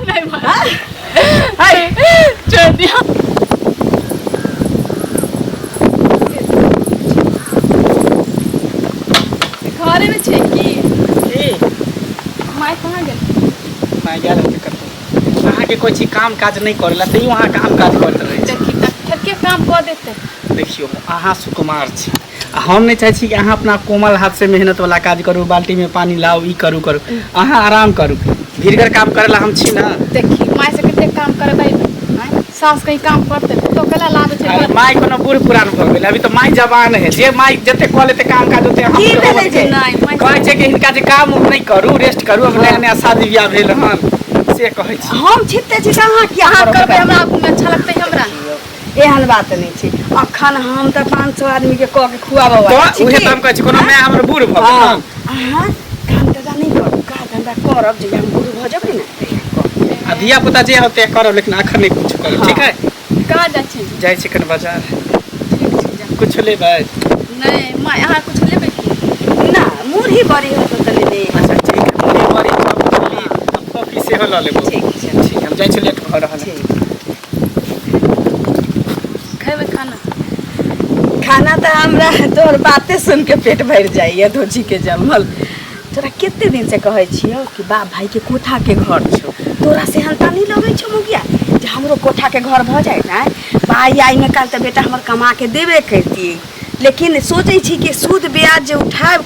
नहि मारब। छोड़ि दियौ। घरे में छै की? की? माय कहाँ गेल? माय गेल हेतै कतहु। अहाँके कहै छी काम काज नहि करै लए, तैयो अहाँ काम काज करैत रहै छी। देखी तऽ खेतके काम कऽ देतै। देखियौ, अहाँ सुकुमार छी आ हम नहि चाहै छी कि अहाँ अपना कोमल हाथसँ मेहनतवला काज करू, बाल्टीमे पानि लाउ, ई करू करू। अहाँ आराम करू, भीड़गर काम करै लए हम छी ने। देखी, माय से कते काम करबै? आँय, सास कहीं काम करतै? पुतोह केला लाबै छै? अरे माय कोनो बूढ़ पुरान भऽ गेल? अभी तऽ माय जवान है। जे माय जते कऽ लेते काम काज ओते हम की सेहो भेलै जे बचबै। नहि माय कहै छै कि हिनका जे काम उम नहि करू, रेस्ट करू, अब नया नया शादी बियाह भेल हन, से कहै छी। हम छिते छी तऽ अहाँ किया अहाँ करबै? करबै हमरा आगूमे अच्छा लगतै हमरा? एहन बात नहि छै। अखन हम तऽ 500 आदमीके कऽ के खुआबऽ वाला तऽ छी उहे की? तऽ हम कहै छी, कोनो माय हमर बूढ़ भऽ गेल हँ हन? अहाँ काम धन्धा नहि करू। काज धन्धा करब जहिया हम बूढ़ भऽ जेबै ने, तहिया करब। आ धिया पुता जे होते करब, लेकिन अखन नहि कुछ करब। ठीक है? कहाँ जाइ छी? जाइ छी कनि बाजार। ठीक छै, जा। कुछ लेबै? नहि माय, अहाँ कुछ लेबै की? ना, मुरही बड़ी होतौ तऽ लेने। अच्छा ठीक है, मुरही बड़ी, चॉप मछली आ कॉफी सेहो लऽ लेबो। ठीक छै। ठीक, हम जाइ छी, लेट भऽ रहल है। ठीक। खेबै खाना? खाना तऽ हमरा तोहर बाते सुन के पेट भरि जाइए। धोची के जमल, तोरा कते दिन से कहै छियौ कि बाप भाई के कोठा के घर छौ। तोरा सेहनता नहि लगै छौ मुगिया जे हमरो कोठा के घर भऽ जाए ने। पाइ आइ ने काल्हि तऽ बेटा हमर कमा के देबे करितियै, लेकिन सोचै छी कि सूद ब्याज जे उठायब,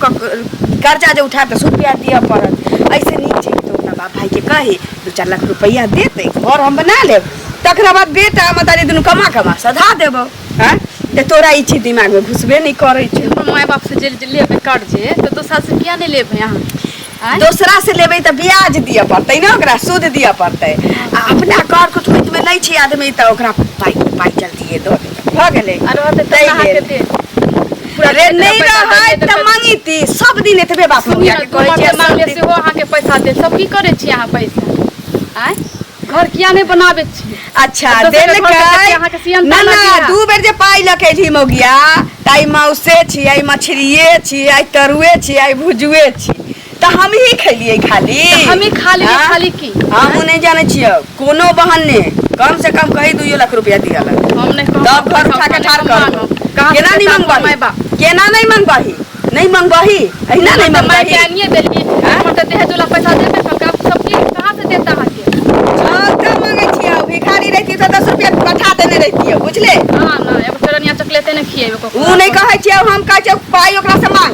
कर्जा जे उठायब तऽ सूद ब्याज दिअ पड़त। एहिसँ नीक छै कि तू अपना बाप भाईके कही, 2-4 लाख रुपैआ देतै, घर हम बना लेब। तकरा बाद बेटा मतारी दुनू कमा कमा सधा देबौ। आँय, तऽ तोरा ई चीज दिमागमे घुसबे नहि करै छौ। हमर माय बाप से जे जे लेबै कर्जे तऽ दोसरा से किया नहि लेबै अहाँ? आँय? दोसरा से लेबै तऽ ब्याज दिअ पड़तै ने, ओकरा सूद दिअ पड़तै। आ अपना कर कुटुम्बमे लै छै आदमी तऽ ओकरा पाइ पाइ जल्दिए दऽ देलक, भऽ गेलै। आ रहतै ताहि तऽ अहाँके लेल। दे पूरा अरे नहि पैसा रहै देलियै तऽ मंगिती। सब दिन एतबे बात सुनियौ मुखिया ने, के दू कहै छियै मरते मांगलियै सब दिन। सेहो अहाँके पैसा दे सब। की करै छी अहाँ पैसा? आँय, घर किया नहि बनाबै छी? अच्छा आ दोसरके घर देलकै के अहाँके सियनता ना ना लगिया। दू बेर जे पाइ लऽ के एलही मौगिया, तऽ आइ मौसे छी, आइ मछरिए छी, आइ तरुए छी, आइ भुजुए छी, तऽ हमही खेलियै खाली? हमही खा लेलियै। आँय? खाली की? हमहूँ नहि जानै छियै कोनो बहाने। कम से कम कही 2 लाख रुपया दिअ लग, हम नहि कहब। तब घर उठा के ठाढ़ करबो। कहाँ से केना नहीं देता मंगबही? माय बाप? केना नहीं मंगबही? नहीं मंगबही? अहिना नहीं माय के मंगबही? आनिए देलियै। हमर तऽ दहेज वाला पैसा देबे करकै। आब सब की कहाँ से देता अहाँके? चल तऽ मंगै छियौ। भिखारी रहिती तऽ 10 रुपया पठा देने रहितियौ, बुझले? ना ना, एगो चरनिया चॉकलेटे नहि खिएबै ककरो। उ नहीं कहै छियौ, हम कहै छियौ पाइ ओकरा से मांग।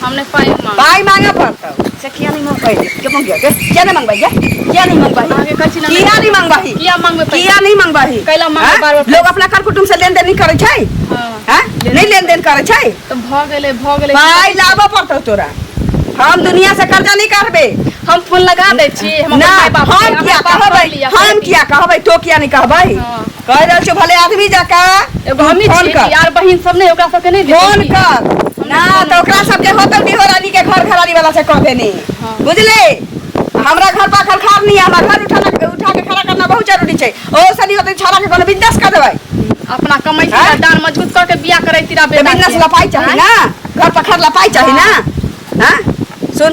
हम नहि पाइ मांग। पाइ मांगे पड़तौ। से किया नहीं मंगबै के मंगिया के? किया नहीं मंगबै गे? किया नहीं मंगबही? अहाँके कहै छी ने। किया नहीं मंगबही? किया मंगबै पैसा? किया नहीं मंगबही? कैला मंगबै हाँ? बार बार? लोग अपना कर कुटुम्ब से लेन देन नहीं करै छै? हँ। हाँ? नहीं लेन देन करै छै? तऽ भऽ गेलै, भऽ गेलै। पाइ लाबऽ पड़तौ तोरा। हम दुनिया से कर्जा नहीं करबे। हम फोन लगा दै छी, हम अपन ना माय बाप के, हम अहाँ किया बात कर कहबै? लिअ, हम किया कहबै? तो किया नहीं कहबै? हाँ। कह रहल छौ भले आदमी जकाँ। एगो हमही फोन छी कर। यार, बहिन सब नहि, ओकरा सबके नहि देबै फोन की? कर ना तऽ ओकरा सबके होतौ डिहोरानी के घर घरारी वाला से कह देनी। हाँ। बुझले? हमरा घर पर अखन खार नहीं है। हमरा घर उठाना, उठा के खड़ा करना बहुत जरूरी छै। ओ सनी होतै छौड़ा के कोनो बिजनेस कर देबै। अपना कमाई हाँ? से डार मजबूत करके बियाह करै तीरा तऽ बेटा बिजनेस के। ला पाइ चाही ना, घर पखड़ ला पाइ चाही ना। हाँ, सुन,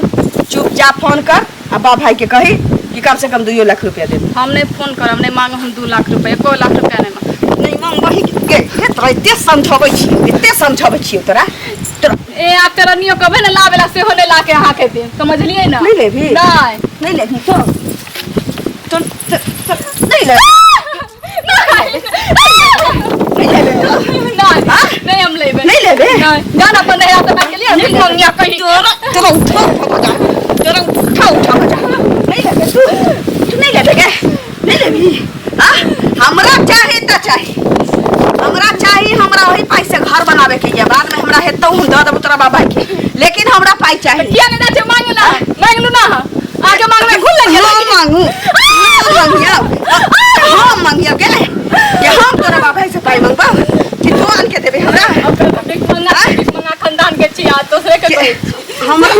चुपचाप फोन कर आ बाप भाई के कही कि कम से कम 2 लाख रुपया दे। हम नहि फोन करब, नहि मांगब हम 2 लाख रुपया, 1 लाख रुपया नहि मांगब। नहीं मांगबही के? हे तोरा एते समझबै छियौ, एते समझबै छियौ तोरा तोरा। ए आब चरनियो कहबै ने लाबे ला, सेहो नहि ला के अहाँके देब, समझलियै ने? नहीं लेबही? नहि। नहीं लेबही तो तो तो नहीं ले, नहीं लेबे तो? नहि। हाँ? नहि हम लेबै। नहीं लेबे? नहि, जान अपन नैहरा से मांगि के लिअ, मंगिया कहीं। तोरा तोरा उठा उठा के जा, तोरा उठा उठा के जा। नहीं लेबे तू? तू नहीं लेबे गे? नहीं लेबी? हाँ, हमरा चाही तऽ चाही, हमरा चाही। हमरा वही पाइ से घर बनावे के ये। बाद में हमरा हेतौ, हम दऽ देबौ तोरा बाबा के, लेकिन हमरा पाइ चाही। किया नहि दै छै? मांगू ना, मांगलू ना, आगे मांगबै भूल लगे। हम मांगू? हम मांगियो? हम मांगियो गे? के हम तोरा बाबा से पाइ मंगबौ कि तू आन के देबे हमरा? भीख मंगा, भीख मंगा खानदान के छी आ दोसरे के कहै छी। हमरा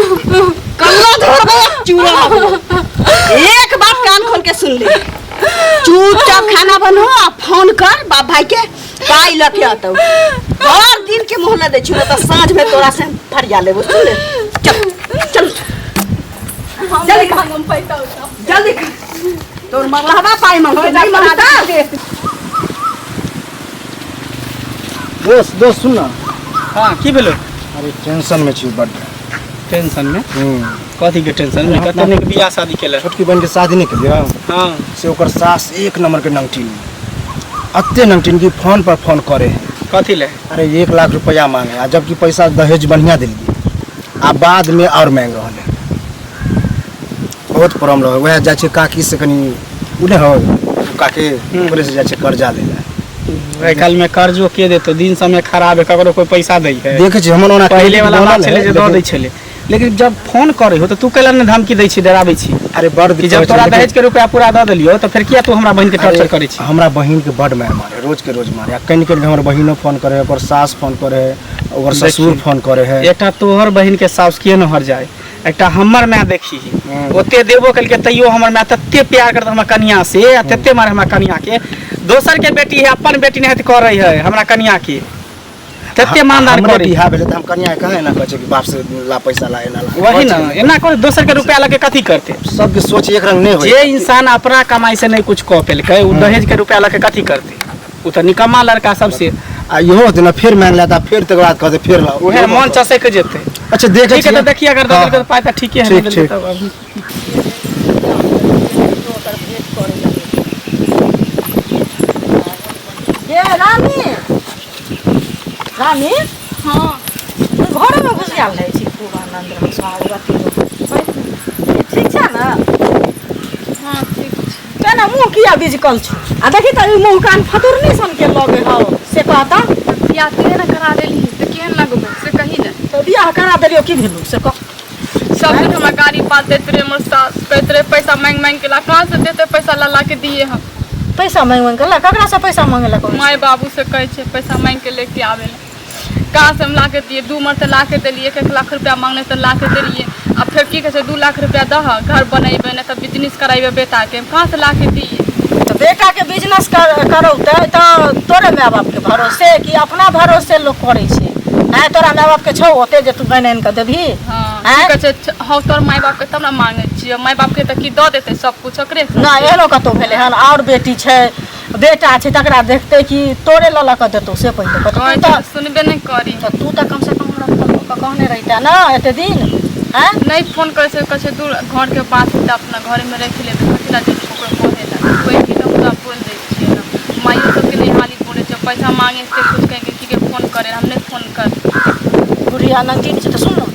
कल्ला धरबो चूड़ा लगबो। एक बात कान खोल के सुन ले, चुपचाप खाना बनो आ फोन कर बाप भाई के, पाइ लऽ के अतौ। हर दिन के मोहलत दै छियौ, तऽ साँझ में तोरा से हम फरिया लेबो। सुन ले, चल चल। हम जल्दी नहीं कर। मांगम पैसा उसा जल्दी कर तोर मंगलहबा पाइ मांगतो नहीं मांगता। दोस्त दोस्त सुन ना। हाँ, की भेलो? अरे टेंशन में छी बड्ड। टेंशन में? कथी के टेंशन में? कते नीक बियाह शादी केलक। छोटकी बहन के शादी नहीं केलियै? हाँ। से ओकर सास एक नंबर के नंगटीन, अते नंगटीन की फोन पर फोन करे है। कथी ले? अरे 1 लाख रुपया मांगे, आ जबकि पैसा दहेज बढ़िया दिलियै, आ बाद में और मांग रहल है। बहुत प्रॉब्लम रहे। वएह जाइ छै काकी से कनी उ नहि हो काकी, ओकरे से जाइ छै कर्जा लै लए। आइ काल्हि में कर्जो के देतो, दिन समय खराब है, ककरो कोई पैसा दै है? देखै छी हमर ओना पहिले वाला बात बनल छलै है, जे दऽ दै लेकिन- छलै, लेकिन जब फोन करे हो तऽ तू कैला ने धमकी दै छी, डराबै छी? अरे बड़ कि जब तोरा दहेज के रुपया पूरा दऽ देलियौ तऽ फेर किया तू हमरा बहिन के टॉर्चर करै छी? हमरा बहिन के बड मारि मारे, रोज के रोज मारे। आ कनि कनि हमर बहिनो फोन करे है, ओकर सास फोन करे है, ओकर ससुर देखी। फोन करे है। एकटा तोहर बहिन के साउस किए न हर जाए, एकटा हमर माय देखी, ओते देबो केलकै तैयो हमर माय तते प्यार करत हमरा कनिया से, आ तते मारे हमरा कनिया के। दोसर के बेटी है, अपन बेटी नहीं करे है हमरा कनिया के तते मानदार हमरे करे। बियाह भेलै तऽ हम कनिया के कहाँ एना कहै छै कि बाप से ला पैसा ला, एना ला। वही ना, एना करे दोसर के रुपया लके कथी करते? सबके सोच एक रंग नहीं होई। जे इंसान अपना कमाई से नहीं कुछ कऽ पेलकै उ दहेज के रुपया लके कथी करते? उ तऽ निकम्मा लड़का सबसे। आ इहो होतै ना, फेर मांगि लेता, फेर तकर बाद कहतै फेर लाओ। उहे मन चसक जेतै। अच्छा देखै ठीक है, छियै। तऽ देखिए अगर दऽ हाँ, देलकै तऽ पाइ तऽ ठीके है, ठीक, नहि देलकै ठीक। तब अभी। ये रानी, रानी। हाँ। तू घरे में घुस गेल रहै छी, खूब आनंद रह, सोहागवती रह। ठीक छै ने? हाँ ठीक छै। केना मुँह किया बिजकल छौ? आ देखी तऽ ई मुँह कान फतुरनी सन के लगे हौ से कहता। बियाह तूहे ने करा देली तऽ केहन लगबै से कही ने। तऽ बियाह करा देलियौ की भेलौ से कह। सब दिन हमरा गाड़ी पात दैत रहे हमर सास, कहैत रहे पैसा मांगि मांगि के ला, कहाँ से देते पैसा ला ला के दिए हम? पैसा मांगि मांगि के ला? ककरा से पैसा मांगे ला कहै? माय बाबू से कहै छै पैसा मांगि के लेके आबै ला, कहाँ से हम ला के दिए? 2 मरते ला के देलिए, 1 लाख रुपया मांगने तऽ ला के देलिए, आ फेर की कहै छै 2 लाख रुपया दह, घर बनेबै नहि तऽ बिजनेस कराइबै बेटाके, हम कहाँ से ला के दिए? तऽ बेटाके बिजनेस करौतै तऽ तोरे माय बापके भरोसे कि अपना भरोसे लोक करै छै? आँय, तोरा माय बापके छौ ओते जे तू बनि आनि कऽ देबही? हाँ, आँय? की कहै छै, हौ तोर माय बापके तब ने मांगै छियै, माय बापके तऽ की दऽ देतै सब कुछ ओकरे? नहि, एहनो कतहु भेलै हन? आओर बेटी छै, बेटा छै, तकरा देखतै कि तोरे लऽ लऽ कऽ देतौ से पहिले कह। कहै तू तऽ छै सुनबे नहि करी। तऽ तू तऽ कमसँ कम हमरा फोन कऽ कऽ कहने रहिते ने एते दिन? आँय? नहि फोन करै छै, कहै छै दूर घरके बात तऽ अपना घरेमे राखि लेबै, कथी लए जेबै ककरो कहै लए? कोइ की तऽ पूरा बोलि दै छियै ने, माइयो सबके नहि हाली बोलै छै, पैसा मांगे से कुछ कहि के की के फोन करे, हम नहि फोन कर। बुढ़िया नमकीन छै तऽ सुन ने,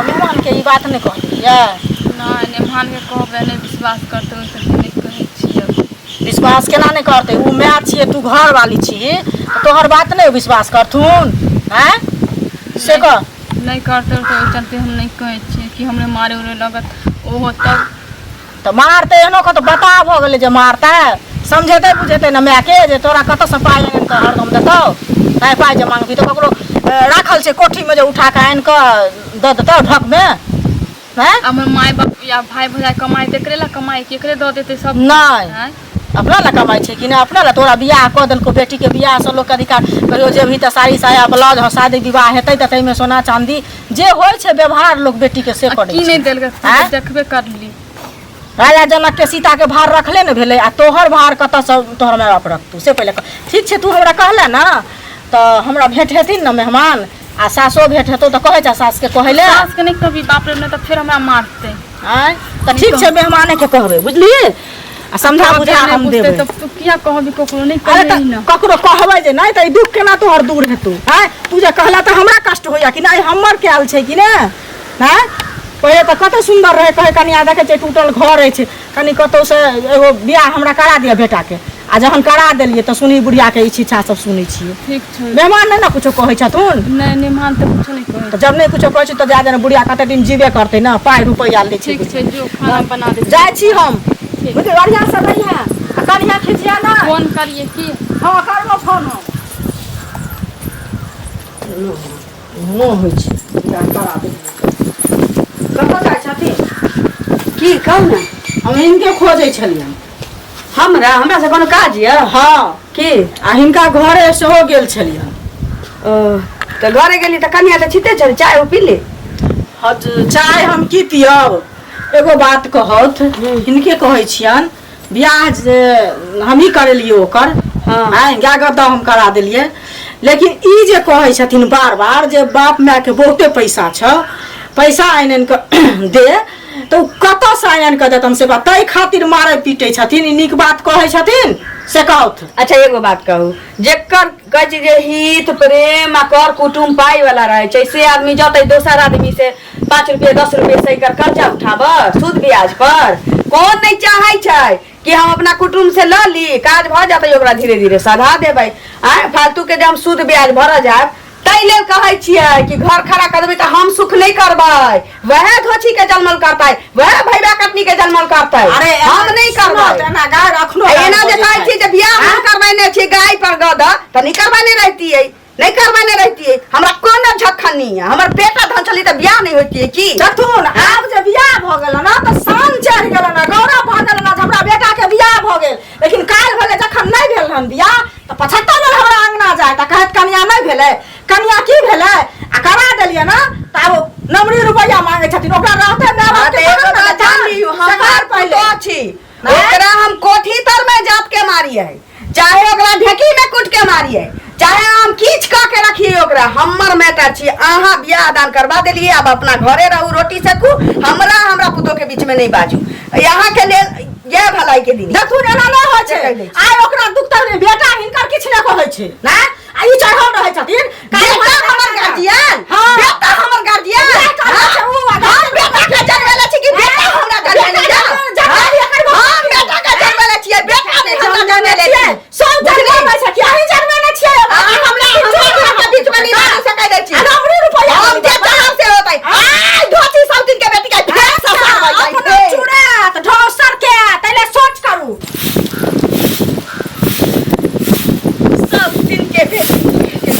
मेहमानके ई बात नहि कहलियै? नहि, मेहमानके कहबै नहि विश्वास करतै, ओहि सबके नहि कहै छियै। विश्वास केना नहि करतै? ओ माय छियै, तू घरवाली छिही, तऽ तोहर बात नहि विश्वास करथुन? आँय से कह। नहि करतै तऽ ओहि चलते हम नहि कहै छियै कि हमरे मारे उरे लगत ओहो तब। तऽ मारतै एहनो कतौ बता भऽ गेलै जे मारतै? समझेतै बुझेतै ने मायके जे तोरा कतऽसँ पाइ आनि कऽ हरदम देतौ? नहि पाइ जे मांगबही तऽ ककरो राखल छै कोठीमे जे उठा कऽ आनि कऽ दऽ देतौ ढकमे? आँय? हमर माय बाप या भाय भौजाइ कमाइ तऽ एकरे लए कमाइ कि एकरे दऽ देतै सब? नहि। आँय? अपना लए कमाइ छै कि नहि अपना लए? तोरा बियाह कऽ देलकौ, बेटीके बियाहसँ लोकके अधिकार। कहियो जेबही तऽ साड़ी साया ब्लाउज, हँ शादी विवाह हेतै तऽ ताहिमे सोना चाँदी जे होइ छै व्यवहार लोक बेटीके से आ करै की छै। नहि देलकै? आँय? देखबे करली। राजा जनकके सीताके भार रखले ने भेलै, आ तोहर भार कतऽसँ तोहर माय बाप रखतौ से पहिले कह। ठीक छै, तू हमरा कहले ने तऽ हमरा भेंट हेथिन ने मेहमान आ सासो भेंट हेतौ तऽ कहै छै सासके कहै लए। सासके नहि कहबी, बाप रे, नहि तऽ फेर हमरा मारतै। आँय, तऽ ठीक छै, मेहमानेके कहबै, बुझलिही? आ समझा कहबै बुझा नहि हम बुझतै देबै। तऽ तू किया कहबी ककरो नहि? अरे कहबी तऽ ने ककरो कहबै जे नहि तऽ ई दुख केना तोहर दूर हेतौ? आँय, तू जे कहला तऽ हमरा कष्ट होइया कि नहि? हमर कयल छै कि नहि? आँय, पहिले तऽ कते सुन्दर रहै, कहै कनिया देखै छै टूटल घर अछि, कनि कतहुसँ एगो बियाह हमरा करा दिअ बेटाके। आ जहन करा देलियै तऽ सुनी बुढ़ियाके ई छिछा सब सुनै छियै। ठीक छै। मेहमान नहि ने कुछो कहै छथुन? नहि, मेहमान तऽ कुछो नहि कहै। तऽ जब नहि कुछो कहै छै तऽ जा देने बुढ़िया कते दिन जीबे करतै ने, पाइ रुपैआ लै छै। ठीक छै, जो खाना बना दे। जाइ छी हम, बुझलियै? बढ़िआँ से रहिहे आ कनिया खिचिया नहि। फोन करिए की? हँ, करबो फोन हम। एहनो होइ छै, बियाह करा देलियै। कतऽ जाइ छथिन? की कहू ने। हम हिनके खोजै छलियनि। हमरा हमरा से कोनो काज यऽ? हँ। की? आ हिनका घरे सेहो गेल छलियनि। ओ तऽ घरे गेली तऽ कनिया तऽ छिते छल, चाय ओ पी ली। हँ, चाय हम की पियब? एगो बात कहौथ हिनके कहै छियन बियाह जे हमही करेलियै ओकर हाँ। आँय गाय गद्दा हम करा देलियै लेकिन ई जे कहै छथिन बार बार जे बाप मायके बहुते पैसा छौ पैसा आनि आनि कऽ दे तऽ ओ कतऽसँ आनि आनि कऽ देतन से बात ताहि खातिर मारै पीटै छथिन ई नीक बात कहै छथिन से कहौथ अच्छा एगो बात कहू जेकर कहै छै जे हित प्रेम आ कर कुटुम पाइ वाला रहै छै से आदमी जतै दोसर आदमी से 5 रुपये 10 रुपये से एकर कर्जा उठाब सूद ब्याज पर कोन नहीं चाहै छै कि हम अपना कुटुम से लऽ ली काज भऽ जेतै ओकरा धीरे धीरे सधा देबै आँय फालतू के जे हम सूद ब्याज भरऽ जायब ताहि लेल कहै छियै कि घर खड़ा कर देबै तऽ हम सुख नहि करबै वएह धोछी के जनमल करतै वएह भैया कटनी के जनमल करतै अरे हम नहि सुनो करबै तऽ एना गाय अखनो एना जे कहै छियै जे बियाह हम करबेने छियै गाय पर गद तऽ नहि करबेने रहितियै नहि करबेने रहितियै हमरा कोनो झक्खन नहि है हमर बेटा धन छली तऽ बियाह नहि होइतियै की जथुन आब जे बियाह भऽ गेल ने तऽ शान चढ़ि गेल ने गौरव भऽ गेल ने जे हमरा बेटा के बियाह भऽ गेल लेकिन काल्हि भेलै जखन नहि भेल हन बियाह तऽ 75 बेर हमरा अंगना जाय तऽ कहत कनिया नहि भेलै कनिया की भेलै आ करा देलियै ने तऽ आब नमरी रुपैआ मांगै छथिन ओकरा रहतै माय बाप के एगो तहन ने बात जान लियौ, देतनि। से हमर कर पहिले पुतोह छी ओकरा हम कोठी तर में जात के मारिए चाहे ओकरा ढेकी में कूट के मारिए चाहे हम किछ कऽ के रखिए ओकरा हमर मैटर छी अहाँ बियाह दान करवा देलिए आब अपना घरे रहू रोटी सेकू हमरा हमरा पुतोह के बीच में नहीं बाजू यहाँ के लेल यह भलाई के दिन देखू एना नहि होइ छै से कहि दै छी। आइ ओकरा दुख तकलीफ बेटा हिनकर किछु नहि कहै छै ने आ ई चढ़ल रहै छथिन बेटा हमर गार्जियन हाँ। बेटा हमर गार्जियन बेटा छै उ आ हम बेटा के जनमेले छी कि बेटा हमरा जनमेले बेटा जनमेले एकर हम बेटा के जनमेले छियै बेटा नहि हमरा जनमेले छियै सब जनमेले छै कि अहीं जनमेले छियै अहाँ हमरा हमरा के बीच में नहीं बाजू सकै दै छी हमरे रुपैआ हम जे चाहब से होतै आइ धोती सब दिन के बेटी के फेर ससारबै अपना चूड़ा ढोसर के तैले सोच करू सब दिन के बेटी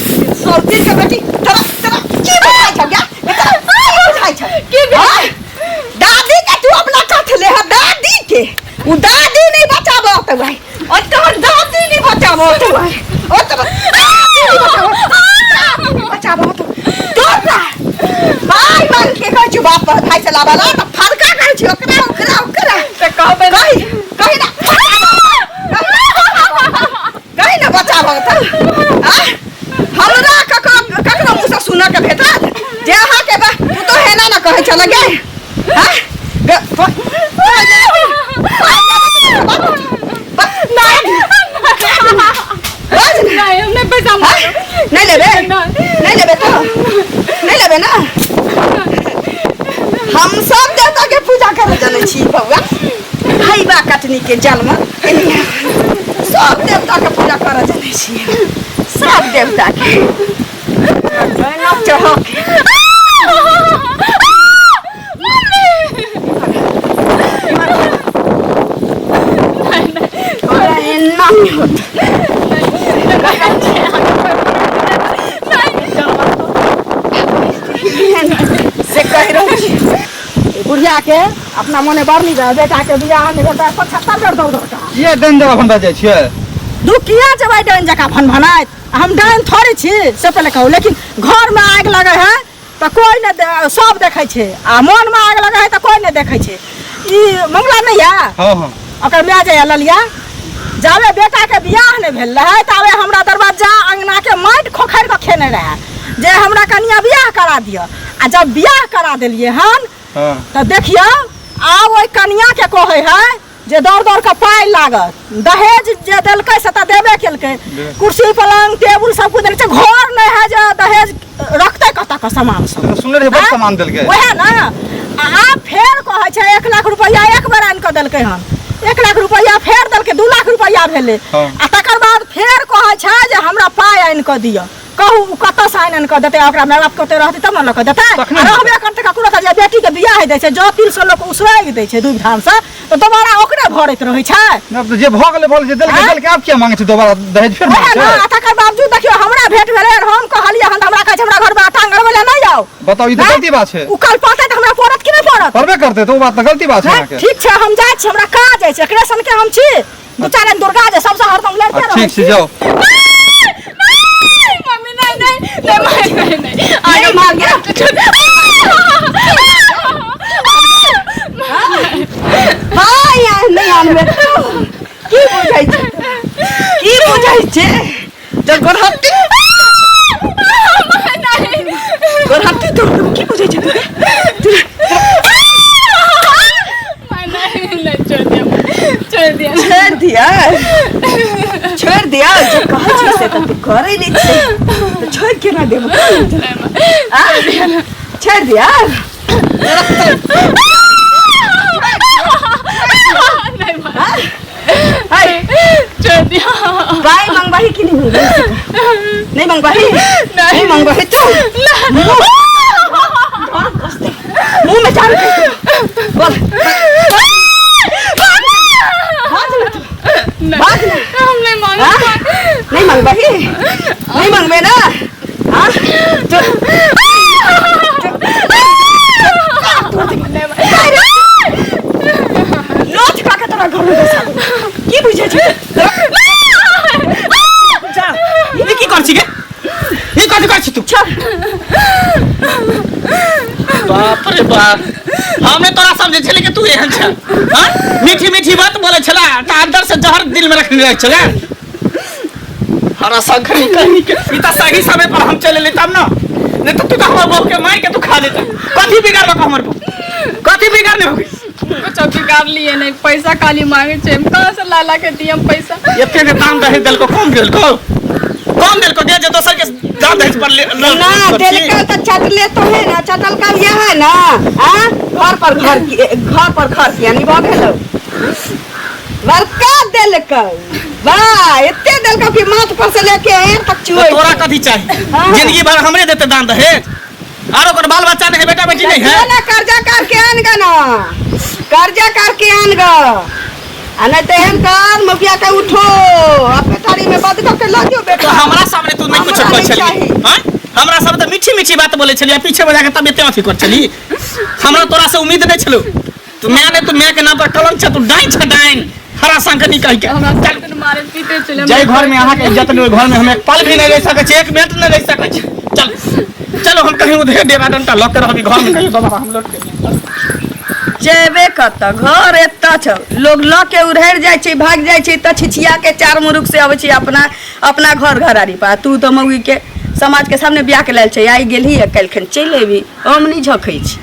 सब दिन के बेटी तोरा तोरा की बुझाइ छौ गे तोरा की बुझाइ छौ की भेल दादी के तू अपना कथ ले ह दादी के उ दादी नहीं बचाबो तो भाई ओ तोहर दादी नहीं बचाबो तो भाई ओ तोरा दादी नहीं बचाबो दादी नहीं बचाबो तो तोरा भाई मान के कहै छु बाप पर भाई से लाबला त फरका कहै छु ओकरा ओकरा ओकरा तऽ कहबै कही कही ना कही ना बचाबो त आ हमरा ककरो ककरो मुँह से सुनऽ के भेटत जे अहाँके बा पुतोह एना ना कहै छल गे आ ग- प- बाज ना। नहि हम नहि पैसा हाँ? मांगब नहि लेबै नहि। नहि लेबै तऽ नहि लेबै ना हम सब देवता के पूजा करे जनै छी बौआ भैबा कटनी के जन्म सब देवता के पूजा करे जनै छी सब देवता के चढ़ो एना नहि होत से कहि रहल छी बुढ़िया के अपना मने बड़ नीक रहै बेटा के बियाह नहि भेल तऽ 75 बेर दौड़ दौड़ कऽ किया डन जगह भनबा जाइ छियै दू किया जेबै डाइन जकाँ भनभनाइत हम डाइन थोड़े छी से पहिले कहू लेकिन घरमे आगि लगै है तऽ कोइ नहि सब देखै छै आ मोनमे आगि लगै है तऽ कोइ नहि देखै छै ई मंगला नहि यऽ हँ हँ ओकर माय जे ललिया जाबे बेटाके बियाह नहि भेल रहै ताबे हमरा दरवाजा अङ्गनाके माटि खोखरि कऽ खेने रहै जे हमरा कनिया बियाह करा दिअ आ जब बियाह करा देलियै हन हँ तऽ देखियौ आब ओहि कनियाके कहै है जे दौड़ दौड़ कऽ पाइ लागत दहेज जे देलकै से तऽ देबे केलकै कुर्सी पलङ्ग टेबुल सब कुछ देने छै घर नहि है जे दहेज रखतै कतऽ के सामान सब तऽ सुनने रहियै बड़ सामान देलकै वएह ने आ आब फेर कहै छै 1 लाख रुपैआ एक बेर आनि कऽ देलकै हन 1 लाख रुपैआ फेर देलकै 2 लाख रुपैआ भेलै हँ। आ तकर बाद फेर कहै छै जे हमरा पाइ आनि कऽ दिअ कहू ओ कतऽसँ आनि आनि कऽ देतै ओकरा माय बाप कतऽ रहतै तब ने लऽ कऽ देतै तखने आ रहबे करतै ककरो तऽ जे बेटीके बियाह दै छै जँ तिलसँ लोक उसरगि दै छै दूध धानसँ तऽ दोबारा ओकरे भरैत रहै छै नहि, आब तऽ जे भऽ गेलै भऽ गेलै जे देलकै आँय? देलकै आब किया मांगै छै दोबारा दहेज फेर ओएह मांगै ने छै आ तकर बावजूद देखियौ हमरा भेंट भेलै आओर हम कहलियै हन तऽ हमरा कहै छै हमरा घरमे आटा गड़बै लए नहि आउ बताउ ई तऽ आँय? गलती बात छै ओ कल पड़तै तऽ हमरा पड़त कि नहि पड़त पड़बे करतै तऽ ओ बात तऽ गलती बात छै हैं? अहाँके ठीक छै हम जाइ छी हमरा काज अछि एकरे सनके हम छी दू चारि दिन दुर्गा जे सबसँ हरदम लड़ते आ, रहै ठीक छै जाउ मम्मी नहीं नहीं नहीं नहीं नहीं आगे मार गया आनबे की बुझै छै की बुझै छै जब गोरहट्टी गोरहट्टी तोड़ देबो की बुझै छै तू नहीं नहीं छोड़ दिया छोड़ दिया छोड़ि दिया छोड़ि दिया जे कहै छै से तऽ तू करै नहि छै तऽ छोड़ि केना देबो आ? छोड़ि दिया नहीं माँ हाय छोड़ दिया पाइ मंगबही कि नहि मंगबही नहि मंगबही नहीं मंगबही तू मुंह में जान बोल भाग ना तू नहीं भाग ना हम नहीं मांगे हाँ? नहीं मंगबही नहीं मंगबे ना हाँ तू लोच खा के तोरा घर में बैसा देबो की बुझै छै जा ई की कर छी गे ई कथी कर छी तू छोड़ बाप रे बाप हमने तोरा समझे छले कि तू एहन छ हां मीठी मीठी बात बोले छला त अंदर से जहर दिल में रखने रहे छला हरा शंखनी कहीं के ई त सही समय पर हम चले ले तब ना नहीं तो तू तो हमर बहू के मार के तू खा लेता कथी बिगाड़बा हमर बहू कथी बिगाड़ने हो गई कुछ बिगाड़ लिए नहीं पैसा खाली मांगे छे हम कहाँ से ला ला के दिए हम पैसा एते के दाम दहेज देलको कम देलको कम देलको दे जे दोसर के दाम दहेज पर ले ना देलका तो चटले तो है ना चटल का यह है ना आ घर पर घर घर पर घर यानी भऽ गेलौ बड़का देलकौ वाह एते देलकौ कि माथ पर से लेके एड़ तक तो चुए तोरा कथी चाही हाँ। जिंदगी भर हमरे देते दान दहेज आरो ओकर बाल बच्चा नहीं है बेटा बेटी नहीं है ना कर्जा करके आन ग ना कर्जा करके आन ग आ नहीं तो एहन कर मुखिया के उठो आ पेटारी में बंद करके लऽ जो तो बेटा हमरा सामने तू नहीं कुछ हमरा कहै नहीं छली चाही। हैं हमरा सामने तो मीठी मीठी बात बोले छली आ पीछे में जाके तब एते अथी कर छली हमरा तोरा से उम्मीद नहीं छलो तू मैं नहीं तू मैं के नाम पर कलंक छ तू डाइन छ डाइन हरा शंखनी कह के हमरा चल सब दिन मारे पीटे चले जाहि घर में अहाँके इज्जत नहीं ओहि घर में हम एक पल भी नहीं रह सकै छी एक मिनट नहीं रह सकै छी चल चलो हम कहीं उधर डेरा डंटा लऽ के रहबी घर में कहीं दोबारा हम लौट के जेबे कतऽ घर एतऽ छौ लोग लऽ के उधरि जाइ छै भागि जाइ छै तऽ छिछिया के चार मुरुख से अबै छै अपना अपना घर घरारी पर आ तू तऽ मौगी के समाज के सामने बियाह के लायल छै आइ गेलही आ काल्हिखन चलि अयबही हम नहि झखै छी।